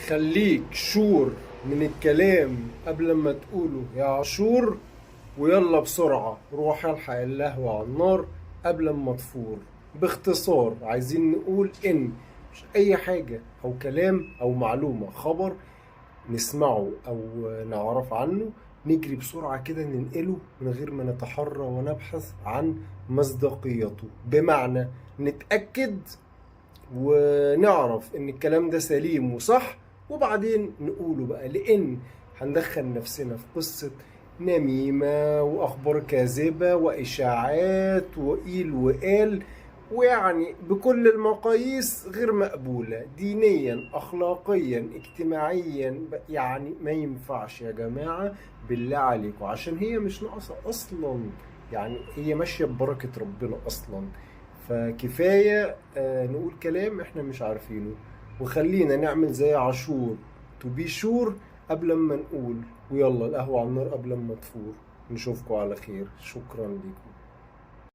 خليك sure من الكلام قبل ما تقوله يا عاشور، ويلا بسرعة روح الحق القهوة على النار قبل ما تفور. باختصار عايزين نقول إن مش أي حاجة أو كلام أو معلومة خبر نسمعه أو نعرف عنه نجري بسرعة كده ننقله من غير ما نتحرى ونبحث عن مصداقيته، بمعنى نتأكد ونعرف ان الكلام ده سليم وصح وبعدين نقوله بقى، لان هندخل نفسنا في قصة نميمة واخبار كاذبة واشاعات وقيل وقال، ويعني بكل المقاييس غير مقبولة دينيا اخلاقيا اجتماعيا، يعني ما ينفعش يا جماعة بالله عليكم، عشان هي مش ناقصة اصلا، يعني هي ماشية ببركة ربنا اصلا. فكفاية نقول كلام احنا مش عارفينه، وخلينا نعمل زي عاشور to be sure قبل ما نقول، ويلا القهوة على النار قبل ما تفور. نشوفكم على خير، شكرا لكم.